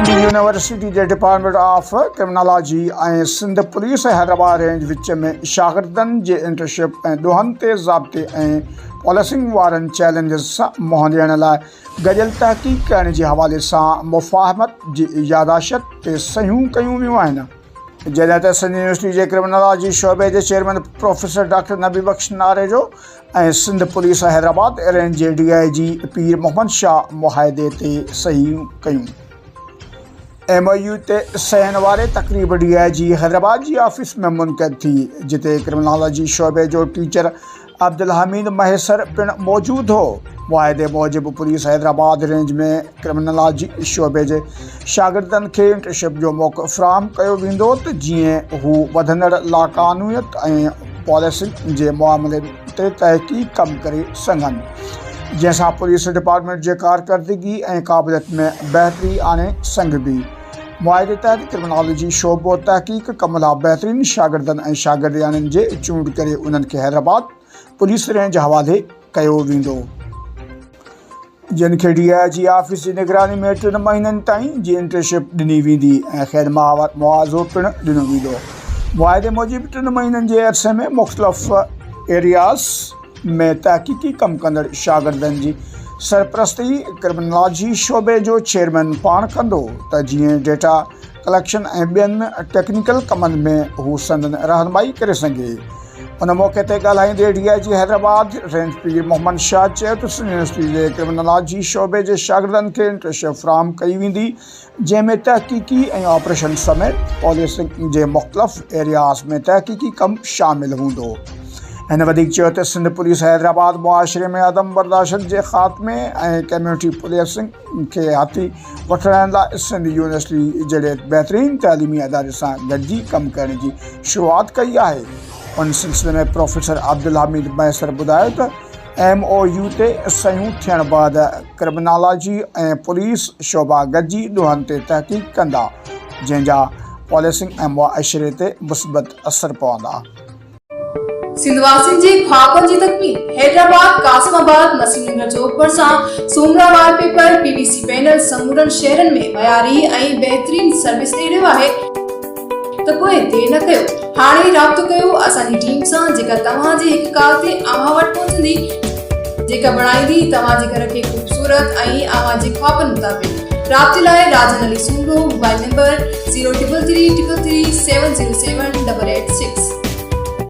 Sindh university جي department of criminology ۽ Sindh police Hyderabad range وچ ۾ شاگردن جي انٽرشپ ۽ ڏوهن تي ضابطي ۽ پوليسنگ وارن چئلينجز سان منهن ڏيڻ لاء گڏيل تحقيق ڪرڻ جي حوالي سان مفاهمت جي ياداشت تي صحيحون ڪيون ويون آهن. جڏهن ته سنڌ يونيورسٽي جي ڪرمنالاجي شعبي جي chairman professor doctor Nabi Bakhsh Narejo ۽ Sindh police Hyderabad range جي ڊي I جي پير محمد شاهه معاهدي تي صحيحون ڪيون. ايم او يو تي صحيحن واري تقريب ڊي I جي حيدرآباد جي آفيس ۾ منعقد ٿي، جتي ڪرمنالاجي شعبي جو ٽيچر عبدالحميد مهيسر پڻ موجود هو. معاهدي موجب پوليس حيدرآباد رينج ۾ ڪرمنالاجي شعبي جي شاگردن کي انٽرنشپ جو موقعو فراهم ڪيو ويندو ته جيئن هو وڌندڙ لاقانونيت ۽ پاليسين جي معاملن تي تحقيق ڪم ڪري سگهن جنهن سان پوليس ڊپارٽمينٽ جي ڪارڪردگي ۽ قابليت ۾ بهتري آڻي سگهبي. معاهدي تحت ڪرمنالاجي شعبو تحقيق ڪم لاء بهترين شاگردن ۽ شاگردياڻين جي چونڊ ڪري انهن کي حيدرآباد پوليس رينج حوالي ڪيو ويندو. جن کي ڊي I جي آفيس جي نگراني ۾ ٽن مهينن تائين جي انٽرنشپ ڏني ويندي ۽ کين ماهوار معاوضو پڻ ڏنو ويندو. معاهدي موجب ٽن مهينن جي عرصي ۾ مختلف ايرياز ۾ تحقيقي ڪم ڪندڙ شاگردن جي سرپرستي ڪرمنالاجي شعبي جو چيئرمين پاڻ ڪندو ته جيئن ڊيٽا ڪليڪشن ۽ ٻين ٽيڪنيڪل ڪمن ۾ هو سندن رهنمائي ڪري سگهي. ان موقعي تي ڳالهائيندي D I G Hyderabad range Pir Muhammad Shah چيو ته سنڌ يونيورسٽي جي ڪرمنالاجي شعبي جي شاگردن کي انٽرنشپ فراهم ڪئي ويندي جنهن ۾ تحقيقي ۽ آپريشن سميت پوليسنگ جي مختلف ايرياز ۾ تحقيقي ڪم شامل هوندو. هن وڌيڪ چيو ته سنڌ پوليس حيدرآباد معاشري ۾ عدم برداشت جي خاتمي ۽ ڪميونٽي پوليسنگ کي هٿي وٺرائڻ لاء سنڌ يونيورسٽي جهڙي بهترين تعليمي اداري سان گڏجي ڪم ڪرڻ جي شروعات ڪئي آهي. ان سلسلي ۾ پروفيسر عبدالحميد مهيسر ٻڌايو ته ايم او يو تي صحيحون ٿيڻ بعد ڪرمنالاجي ۽ پوليس شعبا گڏجي ڏوهن تي تحقيق ڪندا، جنهن جا پوليسنگ ۽ معاشري تي مثبت اثر پوندا. سنڌ واسين جي خوابن جي تڪميل، حيدرآباد، قاسم آباد، مسيح نگر چوڪ ڀرسان Soomra wallpaper, P V C panel سمورن شهرن ۾ معياري ۽ بهترين سروس ڏئي رهيو آهي. ته پوء دير نه ڪيو هاڻي ئي رابطو ڪيو اسان جي ٽيم سان جيڪا توهان جي هڪ ڪال تي اوهان وٽ پهچندي جيڪا بڻائيندي توهان جي گهر کي خوبصورت ۽ اوهان جي خوابن مطابق رابطي لاء Rajan Ali Soomro mobile number 0 triple 3 triple 3 7 0 7 double 8 6.